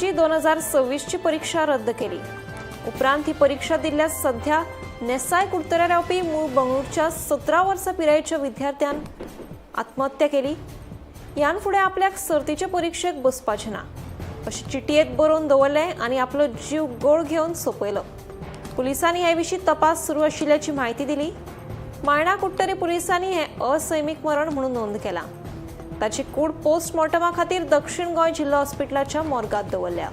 UG 2026ची परीक्षा रद्द केली. उपरांत ही परीक्षा दिल्ल्या सध्या नेसाय कुडतऱ्या रावपी मूळ बंगळूरच्या 17 वर्सां पिरायेच्या विद्यार्थ्यान आत्महत्या केली. ह्यान फुडें आपल्याक सर्तीचे परिक्षेक बसपाचें ना अशें चिटयेंत बरोवन दवरलें आनी आपलो जीव गोळ घेवन सोंपयलो. पुलिसांनी हे विशीं तपास सुरू आशिल्ल्याची म्हायती दिली. मायणा कुडटरी पुलिसांनी हें असैमीक मरण म्हणून नोंद केलां. ताची कूड पोस्टमॉर्टमा खातीर दक्षिण गोंय जिल्लो हॉस्पिटलाच्या मोर्गात दवरल्या.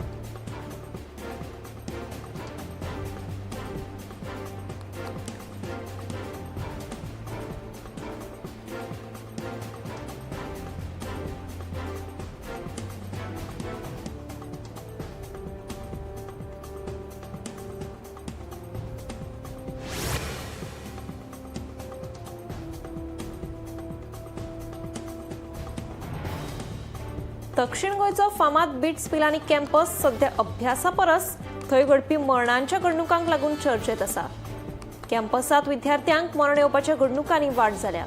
दक्षिण गोंयचो फामाद बिट्स पिलानी कॅम्पस सध्या अभ्यासा परस थंय घडपी मरणांच्या घडणुकांक लागून चर्चेत आसा. कॅम्पसांत विद्यार्थ्यांक मरण येवपाच्या घडणुकांनी वाड जाल्या.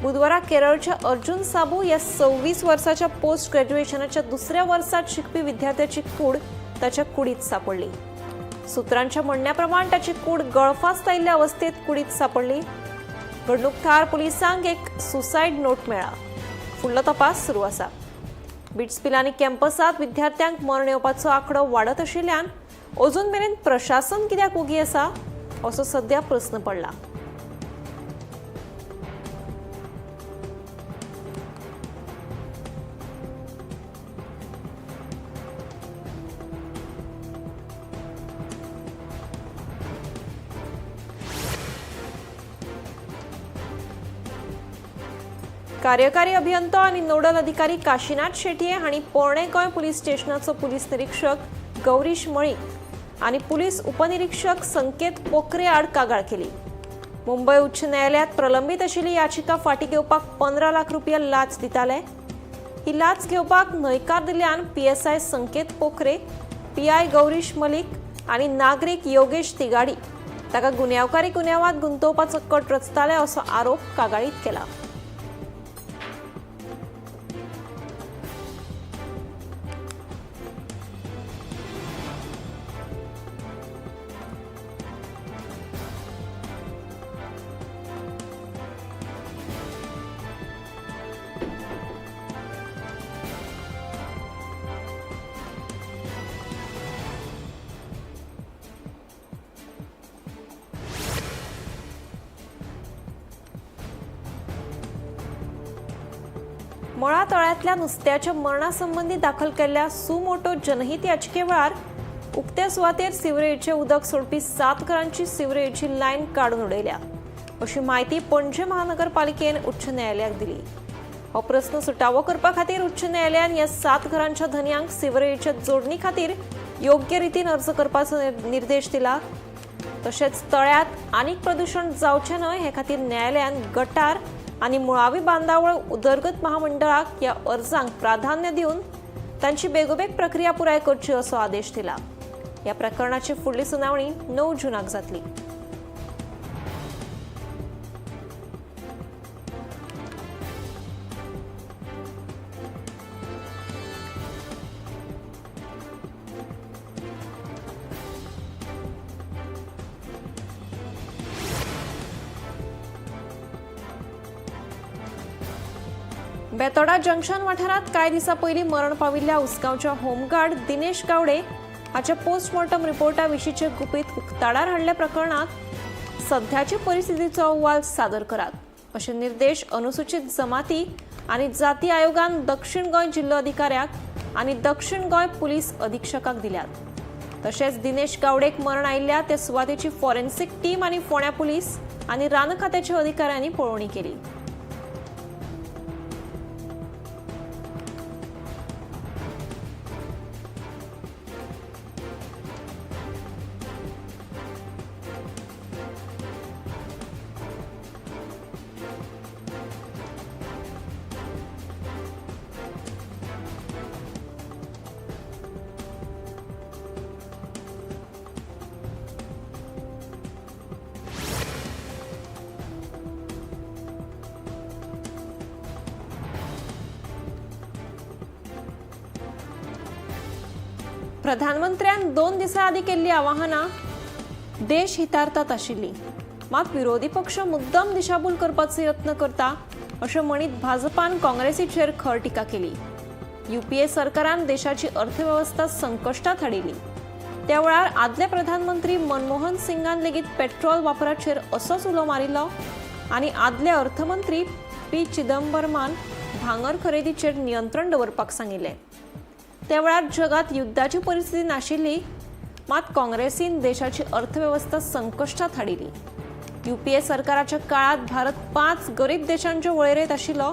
बुधवारा केरळच्या अर्जुन साबू ह्या 26 वर्साच्या पोस्ट ग्रॅज्युएशनाच्या दुसऱ्या वर्सात शिकपी विद्यार्थ्याची कूड ताच्या कुडीत सापडली. सुत्रांच्या म्हणण्या प्रमाण ताची कूड गळफास लायिल्ल्या अवस्थेत कुडीत सापडली. घडणूक थळार पुलिसांक एक सुसायड नोट मेळ्ळा. फुडलो तपास सुरू आसा. बिट्स पिलानी कॅम्पसात विद्यार्थ्यांक मरण येवपाचो आंकडो वाडत आशिल्ल्यान अजून मेरेन प्रशासन कित्याक ओगी आसा असो सध्या प्रस्न पडला. कार्यकारी अभियंतो आनी नोडल अधिकारी काशीनाथ शेटये हांणी पोरणे गोंय पुलीस स्टेशनाचो पुलीस निरीक्षक गौरीश मळीक आनी पुलीस उपनिरीक्षक संकेत पोखरे आड कागाळ केली. मुंबय उच्च न्यायालयात प्रलंबीत आशिल्ली याचिका फाटीं घेवपाक 15 लाख रुपया लाच दिताले. ही लाच घेवपाक न्हयकार दिल्ल्यान PSI संकेत पोखरे, PI Gaurish Malik आनी नागरीक योगेश तिगाडी ताका गुन्यांवकारी गुन्यांवांत गुंतोवपाचो कट रचताले असो आरोप कागाळीत केला. मळा तळ्यांतल्या नुस्त्याच्या मरणासंबंदी दाखल केल्ल्या सुमोटो जनहीत याचिके वेळार उक्त्या सुवातेर सिवरेजचें उदक सोडपी 7 घरांची सिवरेजची लायन काडून उडयल्या अशी म्हायती पणजे महानगरपालिकेन उच्च न्यायालयाक दिली. हो प्रस्न सुटावो करपा खातीर उच्च न्यायालयान ह्या 7 घरांच्या धनयांक सिवरेजच्या जोडणी खातीर योग्य रितीन अर्ज करपाचो निर्देश दिला. तशेंच तळ्यांत आनीक प्रदूशण जावचें न्हय हे खातीर न्यायालयान गटार आनी मुळावी बांदावळ उदरगत महामंडळाक ह्या अर्जांक प्राधान्य दिवन तांची बेगोबेग प्रक्रिया पुराय करची असो आदेश दिला. ह्या प्रकरणाची फुडली सुनावणी 9 जूनाक जातली. बेतोडा जंक्शन वाठारांत कांय दिसां पयलीं मरण पाविल्ल्या उसगांवच्या होमगार्ड दिनेश गावडे हाच्या पोस्टमॉर्टम रिपोर्टा विशींचे गुपीत उक्ताडार हाडल्या प्रकरणांत सध्याचे परिस्थितीचो अहवाल सादर करात अशे निर्देश अनुसूचित जमाती आनी जाती आयोगान दक्षिण गोंय जिल्लो अधिकाऱ्याक आनी दक्षिण गोंय पुलीस अधीक्षकाक दिल्यात. तशेंच दिनेश गावडेक मरण आयिल्ल्या त्या सुवातेची फॉरेन्सिक टीम आनी फोंड्या पुलीस आनी रान खात्याच्या अधिकाऱ्यांनी पळोवणी केली. प्रधानमंत्र्यान 2 दिसां आदीं केल्ली आवाहनां देश हितार्थात आशिल्ली, मात विरोधी पक्ष मुद्दम दिशाभूल करपाचो यत्न करता अशें म्हणीत भाजपान काँग्रेसीचेर खर टिका केली। यूपीए सरकारान देशाची अर्थवेवस्था संकश्टात हाडिल्ली। त्या वेळार आदले प्रधानमंत्री मनमोहन सिंगान लेगीत पेट्रोल वापराचेर असोच उलो मारिल्लो आनी आदले अर्थमंत्री पी चिदंबरमान भांगर खरेदीचेर नियंत्रण दवरपाक सांगिल्लें। त्या वेळार जगात युद्धाची परिस्थिती नाशिल्ली, मात काँग्रेसीन देशाची अर्थवेवस्था संकश्टात हाडिल्ली। यूपीए सरकाराच्या काळात भारत 5 गरीब देशांच्या वळेरेंत आशिल्लो,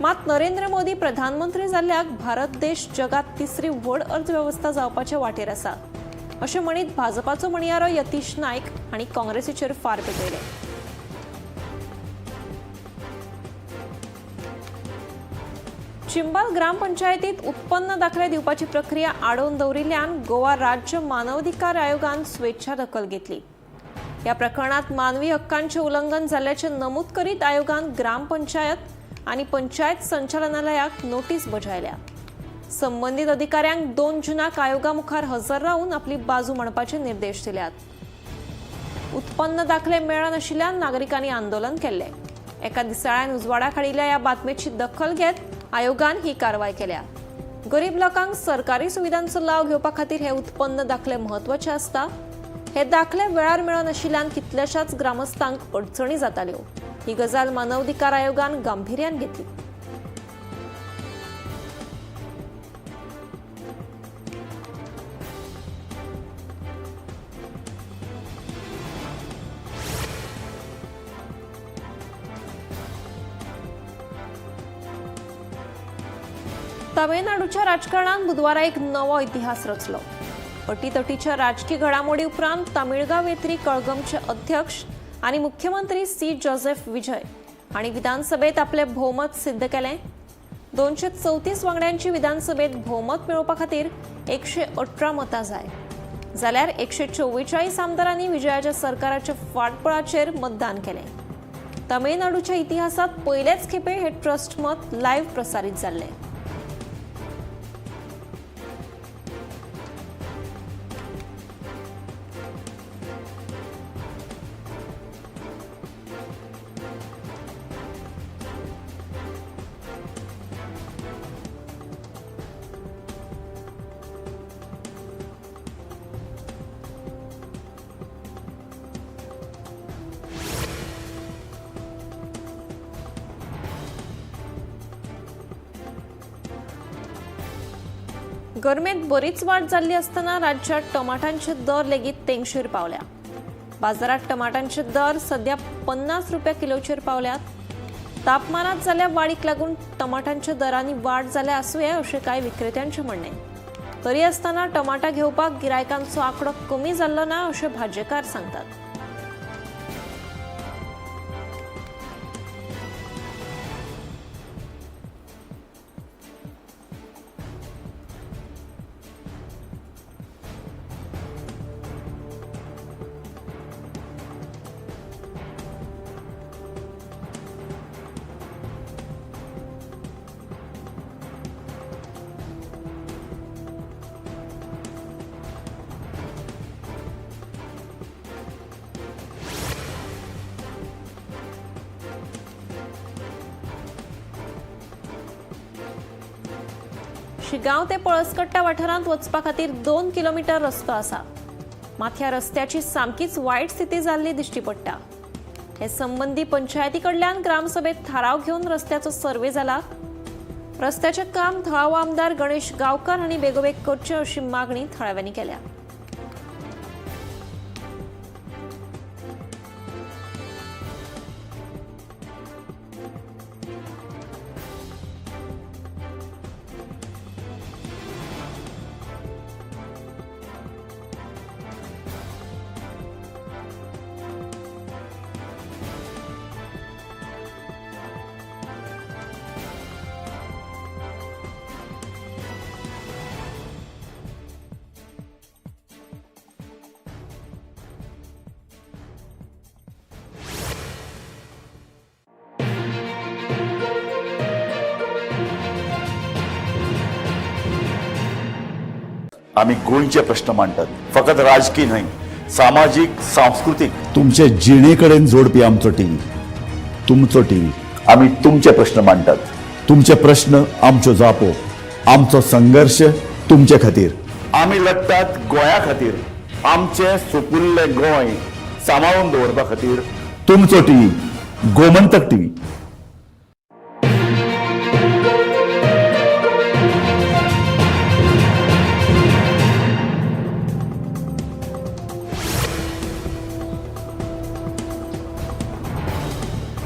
मात नरेंद्र मोदी प्रधानमंत्री जाल्ल्याक भारत देश जगात तिसरी व्हड अर्थवेवस्था जावपाचे वाटेर आसा अशें म्हणीत भाजपाचो म्हणयारो यतीश नायक हांणी काँग्रेसीचेर फार पेटयले। चिंबल ग्रामपंचायतीत उत्पन्न दाखले दिवपाची प्रक्रिया आडोवन दवरिल्ल्यान गोवा राज्य मानवाधिकार आयोगान स्वेच्छा दखल घेतली। या प्रकरणात मानवी हक्कांचे उल्लंघन जाल्ल्याचें नमूद करीत आयोगान ग्रामपंचायत आनी पंचायत संचालनालयाक नोटीस बजायल्या। संबंधित अधिकाऱ्यांक 2 जूनाक आयोगा मुखार हजर रावन आपली बाजू मांडपाचे निर्देश दिल्यात। उत्पन्न दाखले मेळनाशिल्ल्यान नागरिकांनी आंदोलन केल्लें। एका दिसाळ्यान उजवाडाक हाडिल्ल्या ह्या बातमेची दखल घेत आयोगान ही कारवाय केल्या। गरीब लोकांक सरकारी सुविधांचो लाव घेवपा खातीर हे उत्पन्न दाखले म्हत्वाचे आसता। हे दाखले वेळार मेळनाशिल्ल्यान कितल्याशाच ग्रामस्थांक अडचणी जाताल्यो। ही गजाल मानवाधिकार आयोगान गांभिर्यान घेतली। तमिळनाडूच्या राजकारणात बुधवारा एक नवो इतिहास रचलो। अटीतटीच्या राजकीय घडामोडी उपरांत तमिळगा वेत्री कळगमचे अध्यक्ष आणि मुख्यमंत्री सी जोसेफ विजय आणि विधानसभेत आपले भोवमत सिद्ध केलें। 234 वांगड्यांची विधानसभेत भोवमत मेळोवपा खातीर 118 मतां जाय, जाल्यार 144 आमदारांनी विजयाच्या सरकाराच्या फाटबळाचेर मतदान केलें। तमिळनाडूच्या इतिहासात पयलेच खेपे हे ट्रस्ट मत लायव्ह प्रसारीत जाल्लें। गरमेत बरीच वाढ जाल्ली आसतना राज्यात टमाटांचे दर लेगीत तेंगशेर पावल्या। बाजारात टमाटांचे दर सध्या 50 रुपया किलोचेर पावल्यात। तापमानात जाल्ल्या वाडीक लागून टमाटांच्या दरांनी वाड जाल्या आसूये अशें कांय विक्रेत्यांचें म्हणणें। तरी आसतना टमाटा घेवपाक गिरायकांचो आंकडो कमी जाल्लो ना अशें भाजेकार सांगतात। शिगांव ते पळसकट्टा वाठारांत वचपा खातीर 2 किलोमीटर रस्तो आसा, मात ह्या रस्त्याची सामकीच वायट स्थिती जाल्ली दिश्टी पडटा। हे संबंदी पंचायती कडल्यान ग्रामसभेत थाराव घेवन रस्त्याचो सर्वे जाला। रस्त्याचें काम थळावो आमदार गणेश गांवकार हांणी बेगोबेग करचें अशी मागणी थळाव्यांनी केल्या। आमी गोंयचे प्रश्न मांडटात, फकत राजकी न्हय, सामाजीक, सांस्कृतीक, तुमचे जिणे कडेन जोडपी आमचो टीव्ही, तुमचो टीव्ही. आमी तुमचे प्रश्न मांडटात, तुमचे प्रश्न आमच्यो जापो, आमचो संघर्श तुमचे खातीर. आमी लडटात गोंया खातीर, आमचें सुपुल्लें गोंय सांबाळून दवरपा खातीर. तुमचो टीव्ही, गोमंतक टीव्ही.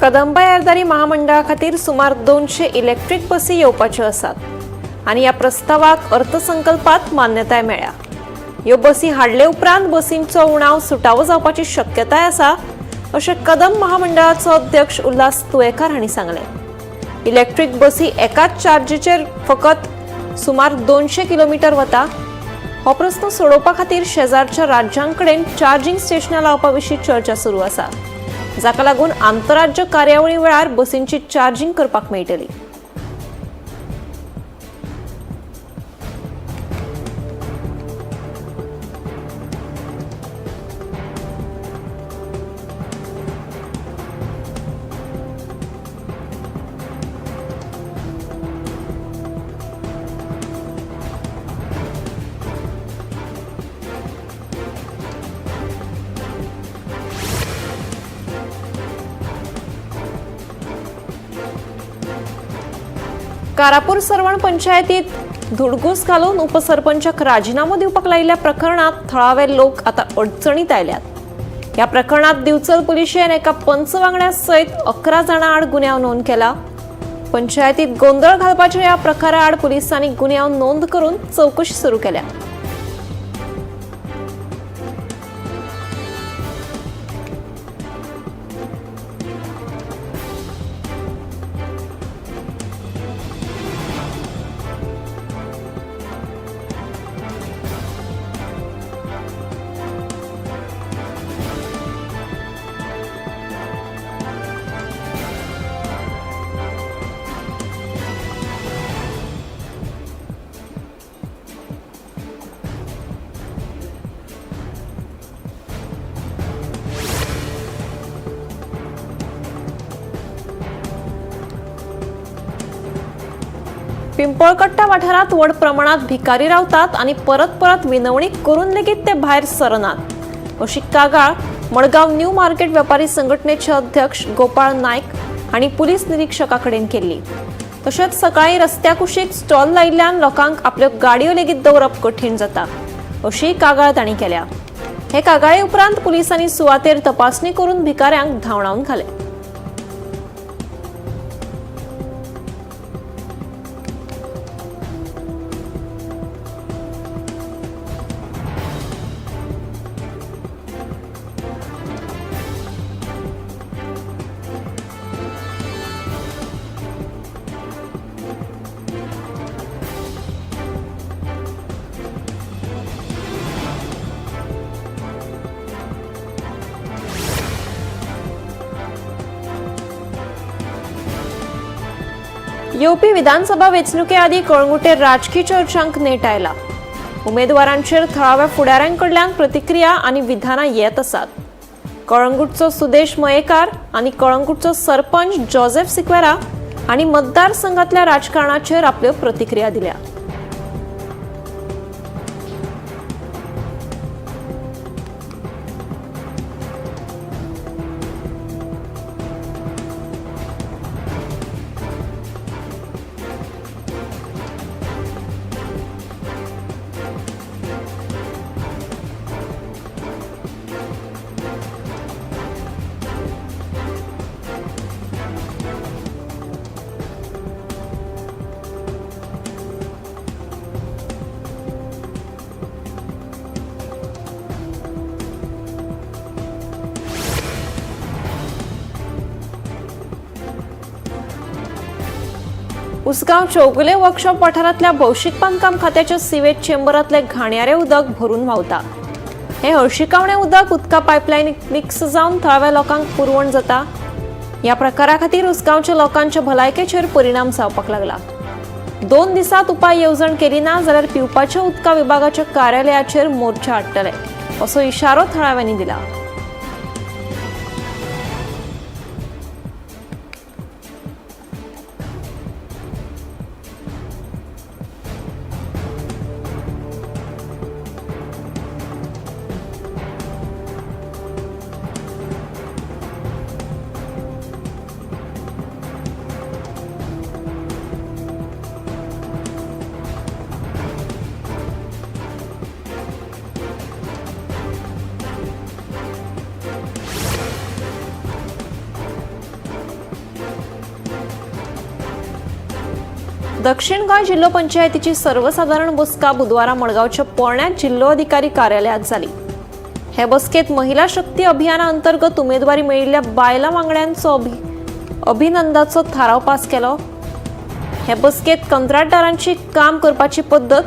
कदंबा येरादारी महामंडळा खातीर सुमार 200 इलेक्ट्रीक बसी येवपाच्यो आसात आनी ह्या प्रस्तावाक अर्थसंकल्पात मान्यताय मेळ्ळ्या. ह्यो बसी हाडले उपरांत बसींचो उणाव सुटावो जावपाची शक्यताय आसा अशें कदंब महामंडळाचो अध्यक्ष उल्हास तुयेकार हांणी सांगलें. इलेक्ट्रीक बसी एकाच चार्जीचेर फकत सुमार 200 किलोमिटर वता. हो प्रस्न सोडोवपा खातीर शेजारच्या राज्यांकडेन चार्जिंग स्टेशनां लावपा विशीं चर्चा सुरू आसा, जाका लागून आंतरराज्य कार्यावळी वेळार बसींची चार्जिंग करपाक मेळटली. कारापूर सर्वण पंचायतीत धुडगूस घालून उपसरपंचाक राजिनामो दिवपाक लायिल्ल्या प्रकरणात थळावे लोक आता अडचणीत आयल्यात. ह्या प्रकरणात दिवचल पुलिशेन एका पंच वांगड्या सयत 11 जाणां आड गुन्यांव नोंद केला. पंचायतीत गोंदळ घालपाच्या ह्या प्रकारा आड पुलिसांनी गुन्यांव नोंद करून चवकशी सुरू केल्या. पिंपळकट्टा वाठारांत व्हड प्रमाणात भिकारी रावतात आनी परत परत विनवणी करून लेगीत ते भायर सरनात अशी कागाळ मडगांव न्यू मार्केट वेपारी संघटनेचे अध्यक्ष गोपाळ नायक हांणी पुलीस निरीक्षका कडेन केल्ली. तशेंच सकाळीं रस्त्या कुशीक स्टॉल लायिल्ल्यान लोकांक आपल्यो गाडयो लेगीत दवरप कठीण जाता अशीय कागाळ तांणी केल्या. हे कागाळे उपरांत पुलिसांनी सुवातेर तपासणी करून भिकाऱ्यांक धांवडावन घाले. येवपी विधानसभा वेंचणुके आदीं कळंगूटे राजकी चर्चांक नेट आयला. उमेदवारांचेर थळाव्या फुडाऱ्यांकडल्यान प्रतिक्रिया आनी विधानां येत आसात. कळंगूटचो सुदेश मयेकार आनी कळंगूटचो सरपंच जोसेफ सिक्वेरा हांणी मतदारसंघातल्या राजकारणाचेर आपल्यो प्रतिक्रिया दिल्या. उसगांव चौगुले वर्कशॉप वाठारांतल्या भौशीक बांदकाम खात्याच्या सिवेज चेंबरांतले घाणयारे उदक भरून व्हांवता. हे हळशिकावणे उदक उदका पायपलायनीक मिक्स जावन थळाव्या लोकांक पुरवण जाता. ह्या प्रकारा खातीर उसगांवच्या लोकांच्या भलायकेचेर परिणाम जावपाक लागला. 2 दिसांत उपाय येवजण केली ना जाल्यार पिवपाच्या उदका विभागाच्या कार्यालयाचेर मोर्चा हाडटले असो इशारो थळाव्यांनी दिला। दक्षिण गोंय जिल्हो पंचायतीची सर्वसाधारण बसका बुधवारा मडगांवच्या पोरण्या जिल्होधिकारी कार्यालयात जाली। हे बसकेत महिला शक्ती अभियाना अंतर्गत उमेदवारी मेळिल्ल्या बायलां वांगड्यांचो अभिनंदाचो थाराव पास केलो। हे बसकेत कंत्राटदारांची काम करपाची पद्दत,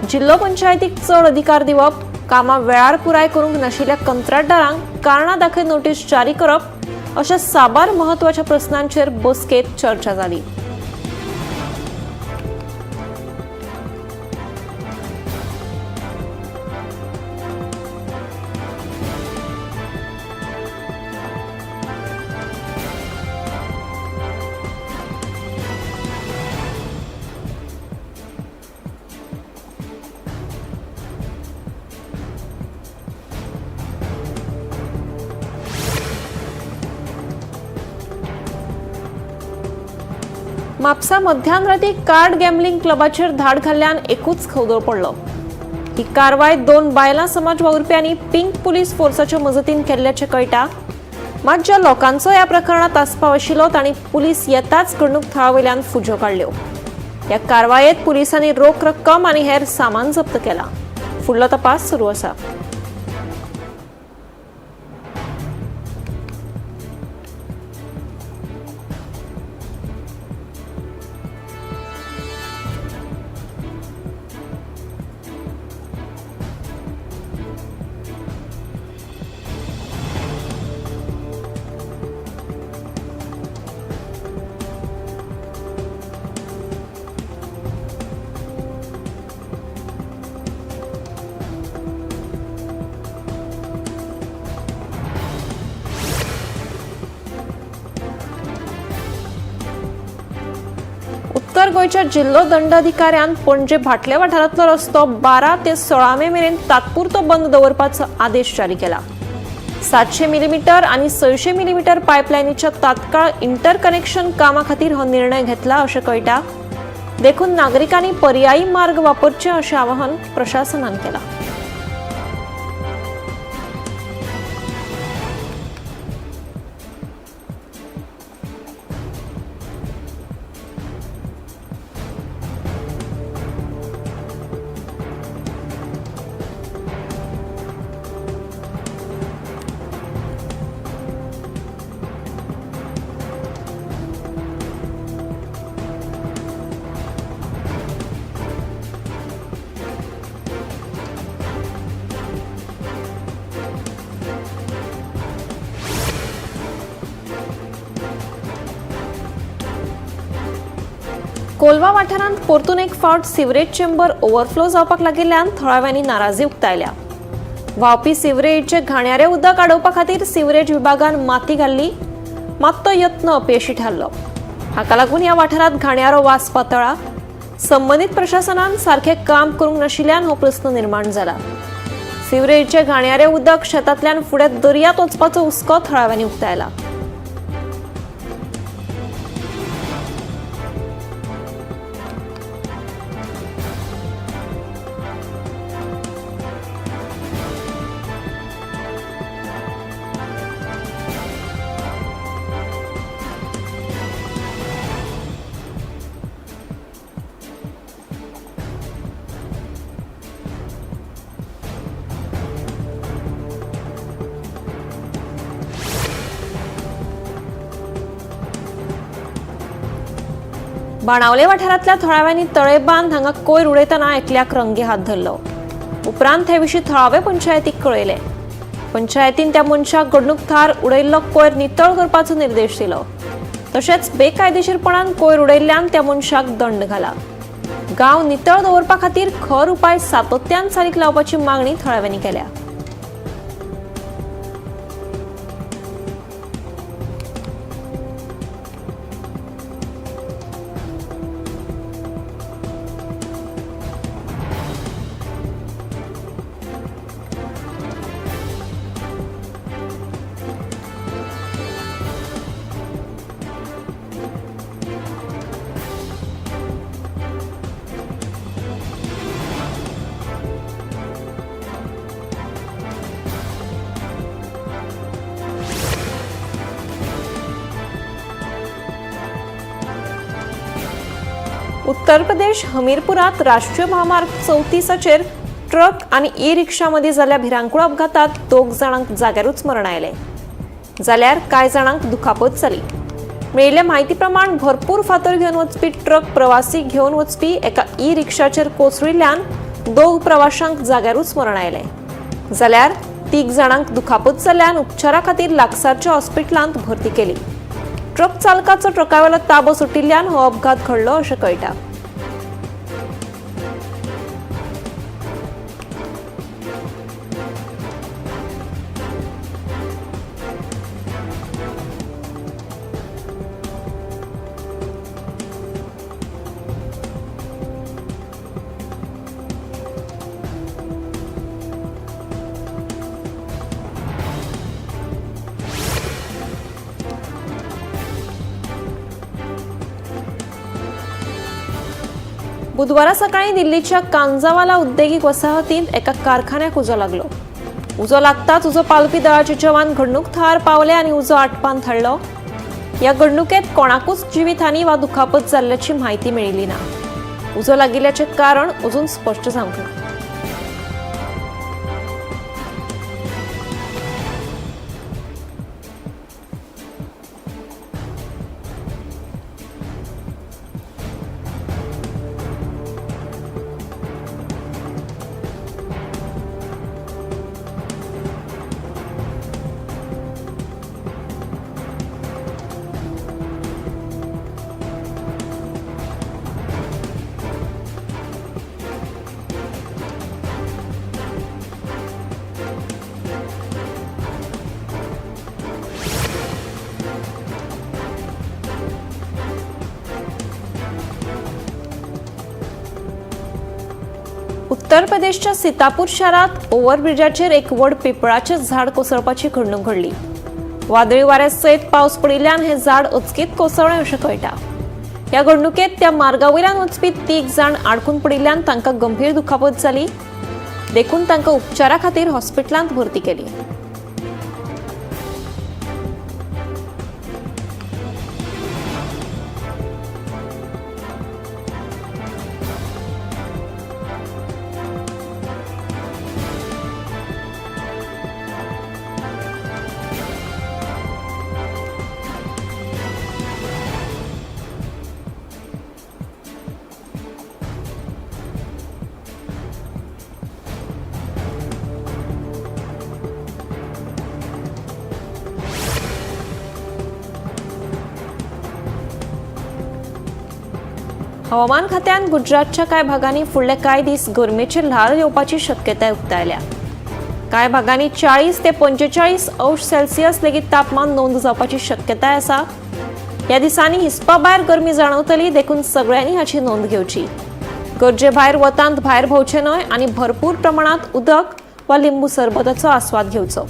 जिल्हो पंचायतीक चड अधिकार दिवप, कामां वेळार पुराय करूंक नाशिल्ल्या कंत्राटदारांक कारणां दाखय नोटीस जारी करप अशा साबार म्हत्वाच्या प्रस्नांचेर बसकेत चर्चा जाली। म्हापसा मध्यानराती कार्ड गॅम्बलिंग क्लबाचेर धाड घाल्ल्यान एकूच खवदळ पडलो। ही कारवाय 2 बायलां समाज वावुरप्यांनी पिंक पुलीस फोर्साच्या मजतीन केल्ल्याचें कळटा। मात ज्या लोकांचो ह्या प्रकरणांत आस्पाव आशिल्लो तांणी पुलीस येताच घडणूक थळा वयल्यान फुज्यो काडल्यो। ह्या कारवायेत पुलिसांनी रोख रक्कम आनी हेर सामान जप्त केलां। फुडलो तपास सुरू आसा। उत्तर गोंयच्या जिल्हो दंडाधिकाऱ्यान पणजे भाटले वाठारांतलो रस्तो 12 ते 16 मे मेरेन तात्पुरतो बंद दवरपाचो आदेश जारी केला। 700 मिलीमीटर आनी 600 मिलीमीटर पायपलायनीच्या तात्काळ इंटरकनेक्शन कामा खातीर हो निर्णय घेतला अशें कळटा। देखून नागरिकांनी पर्यायी मार्ग वापरचे अशें आवाहन प्रशासनान केलां। कोलवा वाठारांत परतून एक फावट सिवरेज चेंबर ओव्हरफ्लो जावपाक लागिल्ल्यान थळाव्यांनी नाराजी उक्तायल्या। व्हांवपी सिवरेजचे घाणयारे उदक आडोवपा खातीर सिवरेज विभागान माती घाल्ली, मात तो यत्न अपयशी थारलो। हाका लागून ह्या वाठारांत घाणयारो वास पातळा। संबंदीत प्रशासनान सारकें काम करूंक नाशिल्ल्यान हो प्रस्न निर्माण जाला। सिवरेजचे घाणयारे उदक शेतांतल्यान फुडें दर्यांत वचपाचो हुस्को थळाव्यांनी उक्तायला। बाणावले वाठारांतल्या थळाव्यांनी तळेबांद हांगा कोयर उडयतना एकल्याक रंगे हात धरलो। उपरांत हे विशीं थळावे पंचायतीक कळयलें। पंचायतीन त्या मनशाक घडणूक थळार उडयल्लो कोयर नितळ करपाचो निर्देश दिलो। तशेंच बेकायदेशीरपणान कोयर उडयल्ल्यान त्या मनशाक दंड घाला। गांव नितळ दवरपा खातीर खर उपाय सातत्यान चालीक लावपाची मागणी थळाव्यांनी केल्या. उत्तर प्रदेश हमीरपुरात राष्ट्रीय महामार्ग 34चेर ट्रक आणि ई रिक्षा मदीं जाल्ल्या भिरांकूळ अपघातात 2 जाणांक जाग्यारूच मरण आयलें, जाल्यार कांय जाणांक दुखापत जाली. मेळिल्ले म्हायती प्रमाण भरपूर फातर घेवन वचपी ट्रक प्रवासी घेवन वचपी एका ई रिक्षाचेर कोसळिल्ल्यान 2 प्रवाशांक जाग्यारूच मरण आयलें, जाल्यार 3 जाणांक दुखापत जाल्ल्यान उपचारा खातीर लागसारच्या हॉस्पिटलांत भरती केली. ट्रक चालकाचो ट्रकावेलो ताबो सुटिल्ल्यान हो अपघात घडलो अशें कळटा. बुधवारा सकाळी दिल्लीच्या कांजावाला उद्देगीक वसाहतींत एका कारखान्याक उजो लागलो. उजो लागताच उजो पालपी दळाचे जवान घडणूक थळार पावले आनी उजो आटपान थाडलो. ह्या घडणुकेत कोणाकूच जिवीतहानी वा दुखापत जाल्ल्याची म्हायती मेळिल्ली ना. उजो लागिल्ल्याचें कारण अजून स्पश्ट जावंक ना. उत्तर प्रदेशच्या सीतापूर शारात ओव्हरब्रिजाचेर एक व्हड पिपळाचें झाड कोसळपाची घडणूक घडली. वादळी वाऱ्या सयत पावस पडिल्ल्यान हें झाड अचकीत कोसळ्ळें अशें कळटा. ह्या घडणुकेत त्या मार्गा वयल्यान वचपी 3 जाण आडकून पडिल्ल्यान तांकां गंभीर दुखापत जाली, देखून तांकां उपचारा खातीर हॉस्पिटलांत भरती केली. हवामान खात्यान गुजरातच्या कांय भागांनी फुडले कांय दीस गरमेचे ल्हार येवपाची शक्यताय उक्तायल्या. कांय भागांनी 40 ते 45 अंश सेल्सियस लेगीत तापमान नोंद जावपाची शक्यताय आसा. ह्या दिसांनी हिसपा भायर गरमी जाणवतली, देखून सगळ्यांनी हाची नोंद घेवची. गरजे भायर वतांत भायर भोंवचें न्हय आनी भरपूर प्रमाणांत उदक वा लिंबू सरबताचो आस्वाद घेवचो.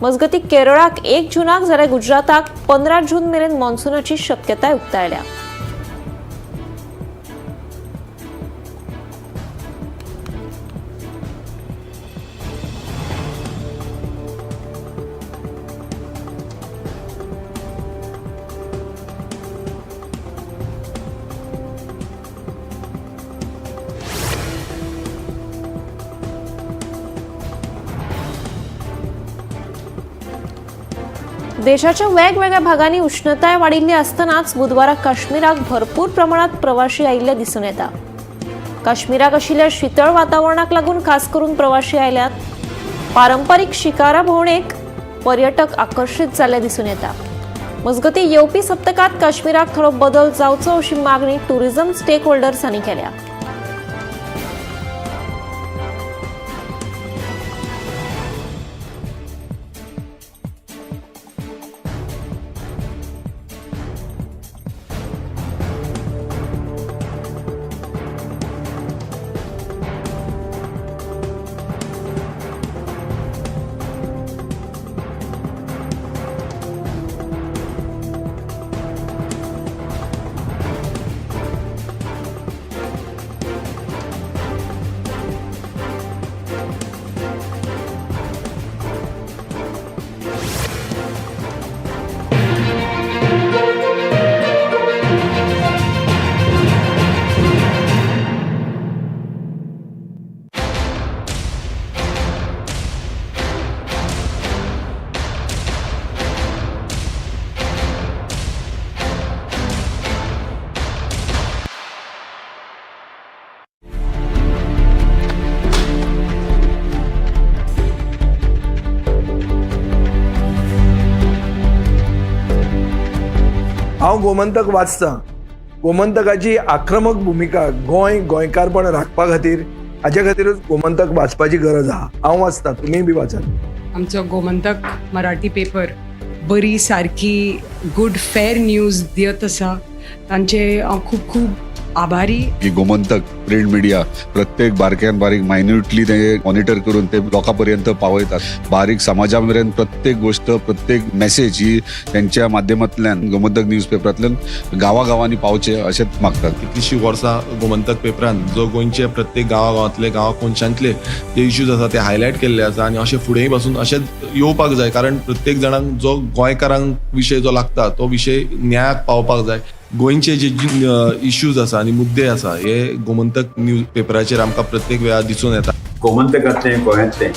मजगतीं केरळाक 1 जूनाक जाल्यार गुजराताक 15 जून मेरेन मॉन्सुनाची शक्यताय उक्तायल्या. देशाच्या वेगवेगळ्या भागांनी उष्णताय वाडिल्ली आसतनाच बुधवारा काश्मीराक भरपूर प्रमाणात प्रवाशी आयिल्ले दिसून येता. काश्मीराक आशिल्ल्या शीतळ वातावरणाक लागून खास करून प्रवाशी आयल्यात. पारंपरीक शिकारा भोंवडेक पर्यटक आकर्शीत जाल्ले दिसून येता. मजगतीं येवपी सप्तकांत काश्मीराक थोडो बदल जावचो अशी मागणी टुरिझम स्टेक होल्डर्सांनी केल्या. हांव गोमंतक वाचतां. गोमंतकाची आक्रमक भुमिका गोंय गोंयकारपण राखपा खातीर, हाजे खातीरूच गोमंतक वाचपाची गरज आहा. हांव वाचतां, तुमीय बी वाचात. आमचो गोमंतक मराठी पेपर बरी सारकी गुड फेर न्यूज दियत आसा. तांचे हांव खूब खूब आभारी. की गोमंतक प्रिंट मिडिया प्रत्येक बारक्यान बारीक मायन्युटली ते मॉनिटर करून ते लोकां पर्यंत पावयतात. बारीक समाजा मेरेन प्रत्येक गोष्ट, प्रत्येक मेसेज ही त्यांच्या माध्यमांतल्यान गोमंतक न्यूज पेपरांतल्यान गांवागांवांनी पावचे अशेंच मागतात. कितलीशीं वर्सां गोमंतक पेपरान जो गोंयचे प्रत्येक गांवागांवांतले, गांवा कोनशांतले जे इश्यूज आसा ते हायलायट केल्ले आसा आनी अशें फुडेंय पासून अशेंच येवपाक जाय, कारण प्रत्येक जाणांक जो गोंयकारांक विशय जो लागता तो विशय न्यायाक पावपाक जाय. गोंयचे जे इश्यूज आसा आनी मुद्दे आसा हे गोमंतक न्यूज पेपराचेर आमकां प्रत्येक वेळार दिसून येता. गोमंतकांतलें गोंयांतलें एक